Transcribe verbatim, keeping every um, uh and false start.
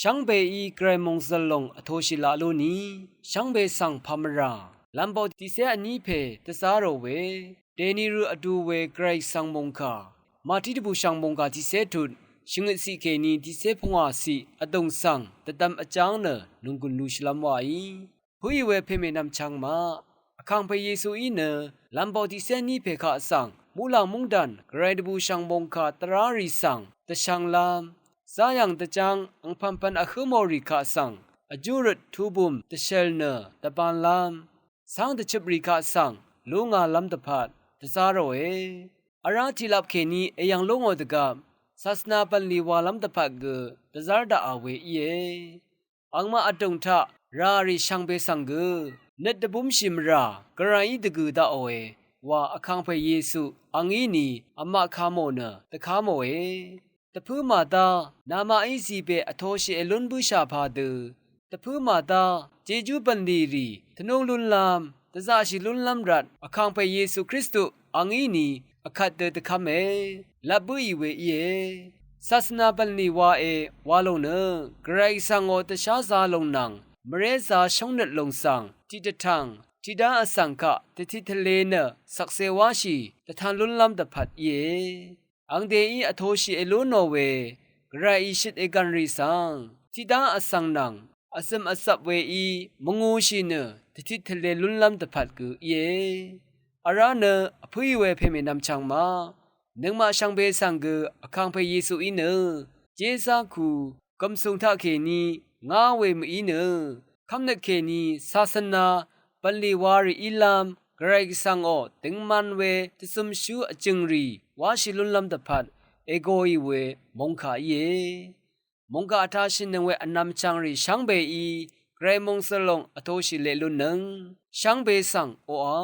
Shvngbeí Gvray mòngzø̀l lòng vtoshì laq lúni, shvngbe svng pà mvrà lv̄m bok tiqcé vní pè dvzá rò we, dèni rø vdu we Gvray Gvsvng mòngkà, Màtí dvbùshv̀ng mòngkà tiqcé tut, shvngøtciq kèní tiqcé pungwàciq vdùng svng dvdvm vjáng nø nònggùn lú shvlv́m wàí. Pǿì we pèmè nv̀mchvng maq, Vkàngpè Yesuí nø lv̄m bok tiqcé vní pè kaq svng muqlàng móngdàn Gvray dvbùshv̀ng mòngkà dvrá rì svng dvshv̄nglv́m, záyv̀ng dvjáng angpv̀npv̀n vhǿ mò rì kaq svng vjú røt tubùm dvshèl nø dvbānlv́m, cáng dvchøp rì kaq svng lú ngalv́m dvpvt dvzá ròe. Vrá tiqlap kèní èyv̀ng lú ngò dvgvp, sasvna bv̀nlì walv́m dvpvt gø dvzv́r daqà we íe. Angmaq vdùng taq ràrì shvngbe svng gø nøt dvbúmshì mvrà Gvrayí dvgø̀ daqòe wa Vkàngpè Yesu angí ni vmaqka mò nø dvká mòe. Dvpǿ màdá namaqí zìbè vtoshì èlún bǿshà pà dø, dvpǿ màdá jejú bv̀nlì rì tvnúng lúnlv́m, dvzaqshì lúnlv́m rvt Vkàngpè Yesu Kristu angí ni vkvt dø dvkv́me lvp bǿì we íe. Sasvna bv̀nlì wae wa lòng nø Gvray Gvsvngò dvsházā lòng nvng mvrézā shóngnøt lòng svng tiqdvtv̀ng tiqdá vsvng kaq dvtit tvlē nø shvkse wáshì dvtan lúnlv́m dvpvt íe. Ang dèí vtoshì èlú nò we Gvrayí shøt ègv̀n rì svng tiqdá vsvng nvng vzø̀m vzvp weí mvngūshì nø dvtit tvlē lúnlv́m dvpvt gø íe. Vrá nø vpǿì we pèmè nv̀mchvng maq, nøngmaq shvngbe svng gø Vkàngpè Yesuí nø jézá ku gv̀msùng taqkèní ngá we mø̀í nø, kv́mnøt kèní sasvna bv̀nlì warì ílv́m Gvray Gvsvngò døngman we dvzømshú vjø̀ngrì wáshì lúnlv́m dvpvt ègōì we mòngkà íe. Mòngkà vtashì nøng we vnvm chv̀ngrì shvngbeí Gvray mòngzø̀l lòng vtoshì leq lunnøng shvngbe svng oqà